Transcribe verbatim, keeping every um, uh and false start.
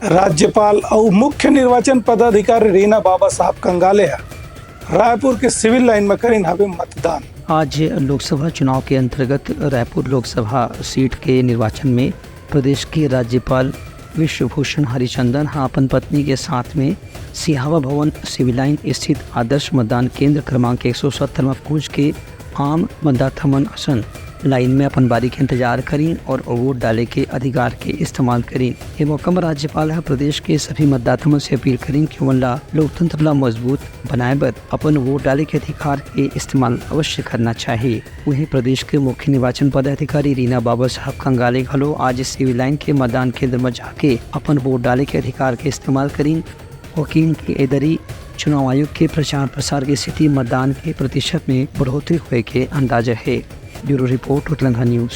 राज्यपाल अउ मुख्य निर्वाचन पदाधिकारी रीना बाबा साहब कंगाले ह रायपुर के सिविल लाइन म करिन हवे मतदान। आज लोकसभा चुनाव के अंतर्गत रायपुर लोकसभा सीट के निर्वाचन में प्रदेश के राज्यपाल विश्वभूषण हरिचंदन ह अपन पत्नी के साथ में सिहावा भवन सिविल लाइन स्थित आदर्श मतदान केंद्र क्रमांक एक सौ सत्तर म पहुंच के आम मतदाता मन असन लाइन में अपन बारी के इंतजार करिन और वोट डाले के अधिकार के इस्तेमाल करिन। ये मौका म राज्यपाल ह प्रदेश के सभी मतदाता मन से अपील करिन कि ओमन ला लोकतंत्र ला मजबूत बनाए बर अपन वोट डाले के अधिकार के इस्तेमाल अवश्य करना चाहिए। वहीं प्रदेश के मुख्य निर्वाचन पदाधिकारी रीना बाबा साहब कंगाले घलो आज सिविल लाइन के मतदान केंद्र म जाके अपन वोट डाले के अधिकार के इस्तेमाल करिन। वकील के एदरी चुनाव आयोग के प्रचार प्रसार के स्थिति मतदान के प्रतिशत में बढ़ोतरी होए के अंदाजा है। ब्यूरो रिपोर्ट, उतलंघा न्यूज।